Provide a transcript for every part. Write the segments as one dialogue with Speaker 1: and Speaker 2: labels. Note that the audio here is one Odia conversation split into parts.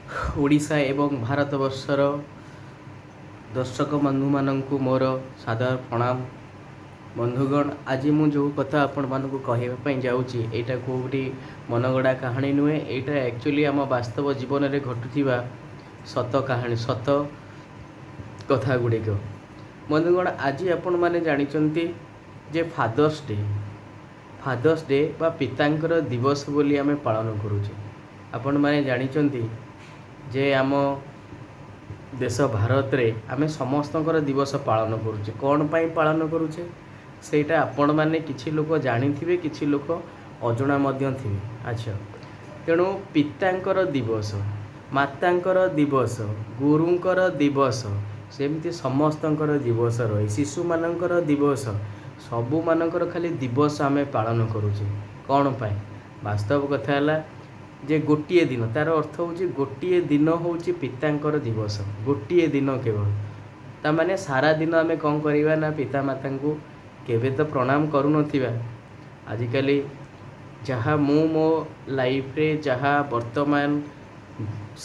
Speaker 1: ଓଡ଼ିଶା ଏବଂ ଭାରତବର୍ଷର ଦର୍ଶକ ବନ୍ଧୁମାନଙ୍କୁ ମୋର ସାଦର ପ୍ରଣାମ। ବନ୍ଧୁଗଣ, ଆଜି ମୁଁ ଯେଉଁ କଥା ଆପଣମାନଙ୍କୁ କହିବା ପାଇଁ ଯାଉଛି, ଏଇଟା କେଉଁଠି ମନଗଢ଼ା କାହାଣୀ ନୁହେଁ। ଏଇଟା ଆକ୍ଚୁଆଲି ଆମ ବାସ୍ତବ ଜୀବନରେ ଘଟୁଥିବା ସତ କାହାଣୀ, ସତ କଥା ଗୁଡ଼ିକ। ବନ୍ଧୁଗଣ, ଆଜି ଆପଣମାନେ ଜାଣିଛନ୍ତି ଯେ ଫାଦର୍ସ ଡେ, ଫାଦର୍ସ ଡେ ବା ପିତାଙ୍କର ଦିବସ ବୋଲି ଆମେ ପାଳନ କରୁଛେ। ଆପଣମାନେ ଜାଣିଛନ୍ତି ଯେ ଆମ ଦେଶ ଭାରତରେ ଆମେ ସମସ୍ତଙ୍କର ଦିବସ ପାଳନ କରୁଛେ। କ'ଣ ପାଇଁ ପାଳନ କରୁଛେ, ସେଇଟା ଆପଣମାନେ କିଛି ଲୋକ ଜାଣିଥିବେ, କିଛି ଲୋକ ଅଜଣା ମଧ୍ୟ ଥିବେ। ଆଚ୍ଛା, ତେଣୁ ପିତାଙ୍କର ଦିବସ, ମାତାଙ୍କର ଦିବସ, ଗୁରୁଙ୍କର ଦିବସ, ସେମିତି ସମସ୍ତଙ୍କର ଦିବସ ରହେ। ଶିଶୁମାନଙ୍କର ଦିବସ, ସବୁମାନଙ୍କର ଖାଲି ଦିବସ ଆମେ ପାଳନ କରୁଛେ। କ'ଣ ପାଇଁ? ବାସ୍ତବ କଥା ହେଲା ଯେ ଗୋଟିଏ ଦିନ, ତା'ର ଅର୍ଥ ହେଉଛି ଗୋଟିଏ ଦିନ ହେଉଛି ପିତାଙ୍କର ଦିବସ, ଗୋଟିଏ ଦିନ କେବଳ। ତାମାନେ ସାରା ଦିନ ଆମେ କ'ଣ କରିବା ନା ପିତାମାତାଙ୍କୁ କେବେ ତ ପ୍ରଣାମ କରୁନଥିବା। ଆଜିକାଲି ଯାହା ମୁଁ ମୋ ଲାଇଫରେ ଯାହା ବର୍ତ୍ତମାନ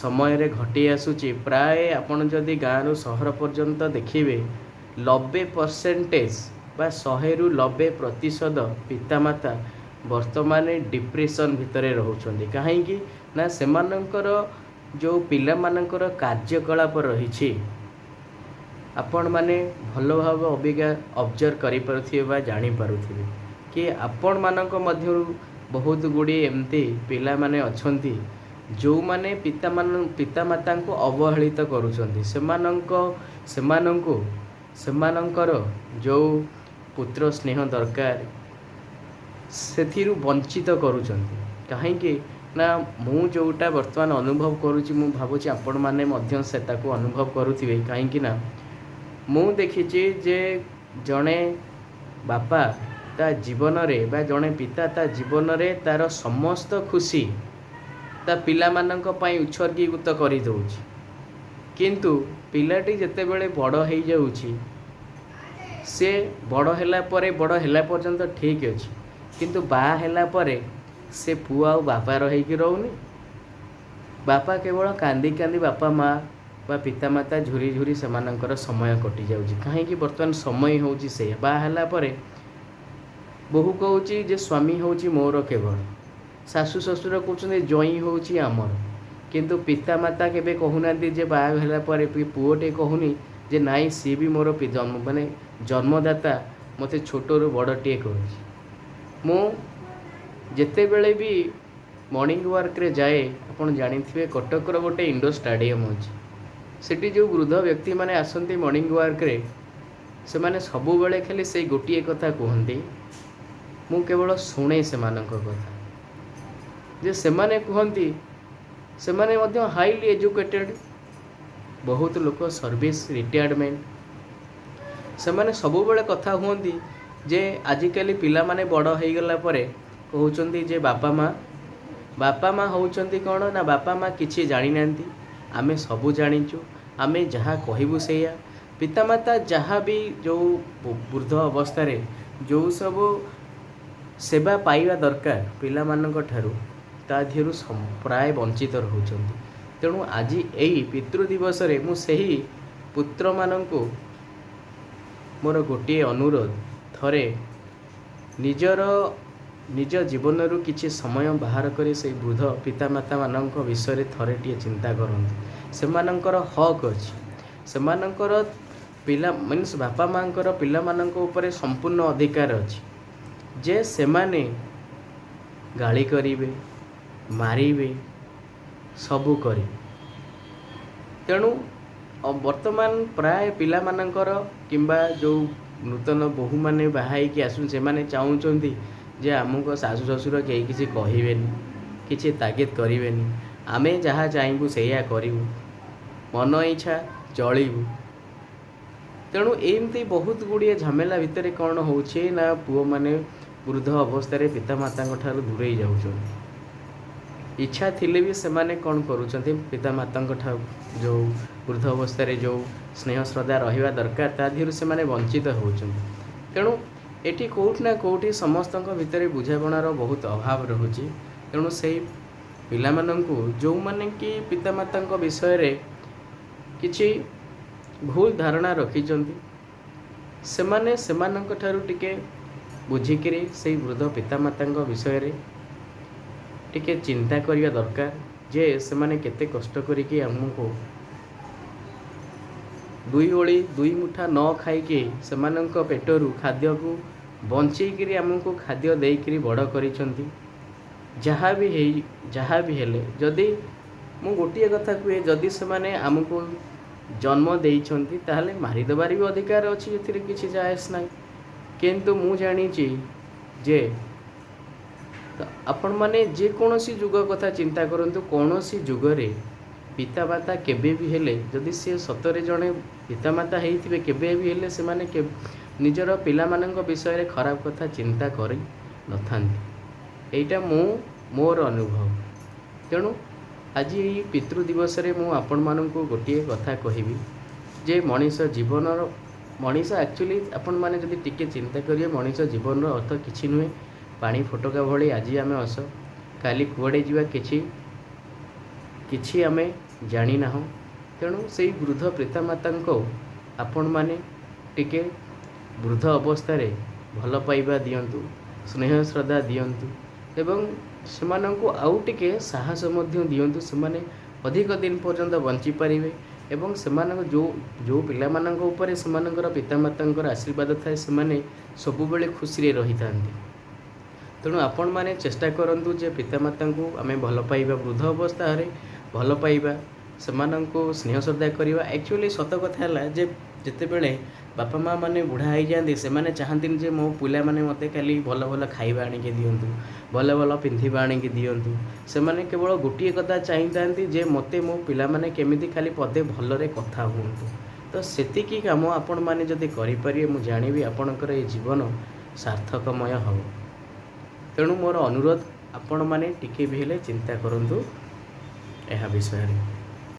Speaker 1: ସମୟରେ ଘଟି ଆସୁଛି, ପ୍ରାୟ ଆପଣ ଯଦି ଗାଁରୁ ସହର ପର୍ଯ୍ୟନ୍ତ ଦେଖିବେ, 90% ବା 100ରୁ 90% ପିତାମାତା ବର୍ତ୍ତମାନ ଡିପ୍ରେସନ୍ ଭିତରେ ରହୁଛନ୍ତି। କାହିଁକି ନା ସେମାନଙ୍କର ଯେଉଁ ପିଲାମାନଙ୍କର କାର୍ଯ୍ୟକଳାପ ରହିଛି, ଆପଣମାନେ ଭଲ ଭାବେ ଅବିକା ଅବଜର୍ଭ କରିପାରୁଥିବେ ବା ଜାଣିପାରୁଥିବେ କି ଆପଣମାନଙ୍କ ମଧ୍ୟରୁ ବହୁତ ଗୁଡ଼ିଏ ଏମିତି ପିଲାମାନେ ଅଛନ୍ତି ଯେଉଁମାନେ ପିତାମାତାଙ୍କୁ ଅବହେଳିତ କରୁଛନ୍ତି, ସେମାନଙ୍କୁ ସେମାନଙ୍କର ଯେଉଁ ପୁତ୍ର ସ୍ନେହ ଦରକାର ସେଥିରୁ ବଞ୍ଚିତ କରୁଛନ୍ତି। କାହିଁକି ନା ମୁଁ ଯେଉଁଟା ବର୍ତ୍ତମାନ ଅନୁଭବ କରୁଛି, ମୁଁ ଭାବୁଛି ଆପଣମାନେ ମଧ୍ୟ ସେ ତାକୁ ଅନୁଭବ କରୁଥିବେ। କାହିଁକି ନା ମୁଁ ଦେଖିଛି ଯେ ଜଣେ ବାପା ତା ଜୀବନରେ ବା ଜଣେ ପିତା ତା ଜୀବନରେ ତା'ର ସମସ୍ତ ଖୁସି ତା ପିଲାମାନଙ୍କ ପାଇଁ ଉତ୍ସର୍ଗୀକୃତ କରିଦେଉଛି। କିନ୍ତୁ ପିଲାଟି ଯେତେବେଳେ ବଡ଼ ହେଇଯାଉଛି, ସେ ବଡ଼ ହେଲା ପରେ, ବଡ଼ ହେଲା ପର୍ଯ୍ୟନ୍ତ ଠିକ୍ ଅଛି, କିନ୍ତୁ ବାହା ହେଲା ପରେ ସେ ପୁଅ ଆଉ ବାପାର ହେଇକି ରହୁନି। ବାପା କେବଳ କାନ୍ଦି କାନ୍ଦି, ବାପା ମା' ବା ପିତାମାତା ଝୁରି ଝୁରି ସେମାନଙ୍କର ସମୟ କଟିଯାଉଛି। କାହିଁକି? ବର୍ତ୍ତମାନ ସମୟ ହେଉଛି ସେଇଆ। ବାହା ହେଲା ପରେ ବୋହୂ କହୁଛି ଯେ ସ୍ୱାମୀ ହେଉଛି ମୋର କେବଳ, ଶାଶୁ ଶ୍ୱଶୁର କହୁଛନ୍ତି ଜଇଁ ହେଉଛି ଆମର। କିନ୍ତୁ ପିତାମାତା କେବେ କହୁନାହାନ୍ତି ଯେ ବାହା ହେଲା ପରେ ବି ପୁଅଟେ କହୁନି ଯେ ନାଇଁ, ସିଏ ବି ମୋର ମାନେ ଜନ୍ମଦାତା, ମୋତେ ଛୋଟରୁ ବଡ଼ଟିଏ କରୁଛି। ମୁଁ ଯେତେବେଳେ ବି ମର୍ଣ୍ଣିଂ ୱାର୍କରେ ଯାଏ, ଆପଣ ଜାଣିଥିବେ କଟକର ଗୋଟେ ଇଣ୍ଡୋର ଷ୍ଟାଡ଼ିୟମ୍ ଅଛି, ସେଠି ଯେଉଁ ବୃଦ୍ଧ ବ୍ୟକ୍ତିମାନେ ଆସନ୍ତି ମର୍ଣ୍ଣିଂ ୱାର୍କରେ, ସେମାନେ ସବୁବେଳେ ଖାଲି ସେଇ ଗୋଟିଏ କଥା କୁହନ୍ତି। ମୁଁ କେବଳ ଶୁଣେ ସେମାନଙ୍କ କଥା ଯେ ସେମାନେ କୁହନ୍ତି, ସେମାନେ ମଧ୍ୟ ହାଇଲି ଏଜୁକେଟେଡ଼, ବହୁତ ଲୋକ ସର୍ଭିସ୍ ରିଟାୟାରମେଣ୍ଟ। ସେମାନେ ସବୁବେଳେ କଥା ହୁଅନ୍ତି ଯେ ଆଜିକାଲି ପିଲାମାନେ ବଡ଼ ହେଇଗଲା ପରେ କହୁଛନ୍ତି ଯେ ବାପା ମା ହେଉଛନ୍ତି କ'ଣ ନା ବାପା ମା କିଛି ଜାଣିନାହାନ୍ତି, ଆମେ ସବୁ ଜାଣିଛୁ, ଆମେ ଯାହା କହିବୁ ସେଇଆ। ପିତାମାତା ଯାହା ବି ଯେଉଁ ବୃଦ୍ଧ ଅବସ୍ଥାରେ ଯେଉଁ ସବୁ ସେବା ପାଇବା ଦରକାର ପିଲାମାନଙ୍କ ଠାରୁ, ତା ଦେହରୁ ପ୍ରାୟ ବଞ୍ଚିତ ରହୁଛନ୍ତି। ତେଣୁ ଆଜି ଏଇ ପିତୃ ଦିବସରେ ମୁଁ ସେହି ପୁତ୍ରମାନଙ୍କୁ ମୋର ଗୋଟିଏ ଅନୁରୋଧ, ଥରେ ନିଜର ନିଜ ଜୀବନରୁ କିଛି ସମୟ ବାହାର କରି ସେଇ ବୃଦ୍ଧ ପିତାମାତାମାନଙ୍କ ବିଷୟରେ ଥରେ ଟିକିଏ ଚିନ୍ତା କରନ୍ତୁ। ସେମାନଙ୍କର ହକ୍ ଅଛି, ସେମାନଙ୍କର ପିଲା ମିନ୍ସ ବାପା ମାଆଙ୍କର ପିଲାମାନଙ୍କ ଉପରେ ସମ୍ପୂର୍ଣ୍ଣ ଅଧିକାର ଅଛି ଯେ ସେମାନେ ଗାଳି କରିବେ, ମାରିବେ, ସବୁ କରିବେ। ତେଣୁ ବର୍ତ୍ତମାନ ପ୍ରାୟ ପିଲାମାନଙ୍କର କିମ୍ବା ଯେଉଁ ନୂତନ ବୋହୂମାନେ ବାହା ହେଇକି ଆସୁଛନ୍ତି, ସେମାନେ ଚାହୁଁଛନ୍ତି ଯେ ଆମକୁ ଶାଶୁ ଶ୍ୱଶୁର କେହି କିଛି କହିବେନି, କିଛି ତାଗିଦ କରିବେନି, ଆମେ ଯାହା ଚାହିଁବୁ ସେଇଆ କରିବୁ, ମନ ଇଚ୍ଛା ଚଳିବୁ। ତେଣୁ ଏମିତି ବହୁତ ଗୁଡ଼ିଏ ଝାମେଲା ଭିତରେ କ'ଣ ହେଉଛି ନା ପୁଅମାନେ ବୃଦ୍ଧ ଅବସ୍ଥାରେ ପିତାମାତାଙ୍କ ଠାରୁ ଦୂରେଇ ଯାଉଛନ୍ତି। ଇଚ୍ଛା ଥିଲେ ବି ସେମାନେ କ'ଣ କରୁଛନ୍ତି, ପିତାମାତାଙ୍କ ଠାରୁ ଯେଉଁ ବୃଦ୍ଧ ଅବସ୍ଥାରେ ଯେଉଁ ସ୍ନେହ ଶ୍ରଦ୍ଧା ରହିବା ଦରକାର, ତା ଦେହରୁ ସେମାନେ ବଞ୍ଚିତ ହେଉଛନ୍ତି। ତେଣୁ ଏଠି କେଉଁଠି ନା କେଉଁଠି ସମସ୍ତଙ୍କ ଭିତରେ ବୁଝାମଣାର ବହୁତ ଅଭାବ ରହୁଛି। ତେଣୁ ସେଇ ପିଲାମାନଙ୍କୁ, ଯେଉଁମାନେ କି ପିତାମାତାଙ୍କ ବିଷୟରେ କିଛି ଭୁଲ ଧାରଣା ରଖିଛନ୍ତି, ସେମାନେ ସେମାନଙ୍କ ଠାରୁ ଟିକେ ବୁଝିକିରି ସେଇ ବୃଦ୍ଧ ପିତାମାତାଙ୍କ ବିଷୟରେ ଟିକେ ଚିନ୍ତା କରିବା ଦରକାର ଯେ ସେମାନେ କେତେ କଷ୍ଟ କରିକି ଆମକୁ ଦୁଇ ଓଳି ଦୁଇ ମୁଠା ନ ଖାଇକି, ସେମାନଙ୍କ ପେଟରୁ ଖାଦ୍ୟକୁ ବଞ୍ଚେଇକିରି ଆମକୁ ଖାଦ୍ୟ ଦେଇକିରି ବଡ଼ କରିଛନ୍ତି। ଯାହା ବି ହେଇ, ଯାହା ବି ହେଲେ, ଯଦି ମୁଁ ଗୋଟିଏ କଥା କୁହେ, ଯଦି ସେମାନେ ଆମକୁ ଜନ୍ମ ଦେଇଛନ୍ତି, ତାହେଲେ ମାରିଦେବାର ବି ଅଧିକାର ଅଛି, ଏଥିରେ କିଛି ଯାଏସ ନାହିଁ। କିନ୍ତୁ ମୁଁ ଜାଣିଛି ଯେ ତ ଆପଣମାନେ ଯେକୌଣସି ଯୁଗ କଥା ଚିନ୍ତା କରନ୍ତୁ, କୌଣସି ଯୁଗରେ ପିତାମାତା କେବେ ବି ହେଲେ, ଯଦି ସିଏ ସତରେ ଜଣେ ପିତାମାତା ହେଇଥିବେ, କେବେ ବି ହେଲେ ସେମାନେ ନିଜର ପିଲାମାନଙ୍କ ବିଷୟରେ ଖରାପ କଥା ଚିନ୍ତା କରିନଥାନ୍ତି। ଏଇଟା ମୁଁ ମୋର ଅନୁଭବ। ତେଣୁ ଆଜି ଏଇ ପିତୃ ଦିବସରେ ମୁଁ ଆପଣମାନଙ୍କୁ ଗୋଟିଏ କଥା କହିବି ଯେ ମଣିଷ ଜୀବନର, ମଣିଷ ଆକ୍ଚୁଆଲି, ଆପଣମାନେ ଯଦି ଟିକେ ଚିନ୍ତା କରିବେ, ମଣିଷ ଜୀବନର ଅର୍ଥ କିଛି ନୁହେଁ। ପାଣି ଫୋଟକା ଭଳି ଆଜି ଆମେ ଅଛ, କାଲି କୁଆଡ଼େ ଯିବା କିଛି କିଛି ଆମେ ଜାଣିନାହୁଁ। ତେଣୁ ସେଇ ବୃଦ୍ଧ ପିତାମାତାଙ୍କୁ ଆପଣମାନେ ଟିକେ ବୃଦ୍ଧ ଅବସ୍ଥାରେ ଭଲ ପାଇବା ଦିଅନ୍ତୁ, ସ୍ନେହ ଶ୍ରଦ୍ଧା ଦିଅନ୍ତୁ ଏବଂ ସେମାନଙ୍କୁ ଆଉ ଟିକେ ସାହସ ମଧ୍ୟ ଦିଅନ୍ତୁ। ସେମାନେ ଅଧିକ ଦିନ ପର୍ଯ୍ୟନ୍ତ ବଞ୍ଚିପାରିବେ ଏବଂ ସେମାନଙ୍କ ଯେଉଁ ଯେଉଁ ପିଲାମାନଙ୍କ ଉପରେ ସେମାନଙ୍କର ପିତାମାତାଙ୍କର ଆଶୀର୍ବାଦ ଥାଏ, ସେମାନେ ସବୁବେଳେ ଖୁସିରେ ରହିଥାନ୍ତି। ତେଣୁ ଆପଣମାନେ ଚେଷ୍ଟା କରନ୍ତୁ ଯେ ପିତାମାତାଙ୍କୁ ଆମେ ଭଲ ପାଇବା, ବୃଦ୍ଧ ଅବସ୍ଥାରେ ଭଲ ପାଇବା, ସେମାନଙ୍କୁ ସ୍ନେହ ଶ୍ରଦ୍ଧା କରିବା। ଆକ୍ଚୁଆଲି ସତ କଥା ହେଲା ଯେ ଯେତେବେଳେ ବାପା ମା' ମାନେ ବୁଢ଼ା ହେଇଯାଆନ୍ତି, ସେମାନେ ଚାହାନ୍ତିନି ଯେ ମୋ ପିଲାମାନେ ମୋତେ ଖାଲି ଭଲ ଭଲ ଖାଇବା ଆଣିକି ଦିଅନ୍ତୁ, ଭଲ ଭଲ ପିନ୍ଧିବା ଆଣିକି ଦିଅନ୍ତୁ। ସେମାନେ କେବଳ ଗୋଟିଏ କଥା ଚାହିଁଥାନ୍ତି ଯେ ମୋତେ ମୋ ପିଲାମାନେ କେମିତି ଖାଲି ପଦେ ଭଲରେ କଥା ହୁଅନ୍ତୁ। ତ ସେତିକି କାମ ଆପଣମାନେ ଯଦି କରିପାରିବେ, ମୁଁ ଜାଣିବି ଆପଣଙ୍କର ଏ ଜୀବନ ସାର୍ଥକମୟ ହେବ। ତେଣୁ ମୋର ଅନୁରୋଧ, ଆପଣମାନେ ଟିକେ ବି ହେଲେ ଚିନ୍ତା କରନ୍ତୁ ଏହା ବିଷୟରେ।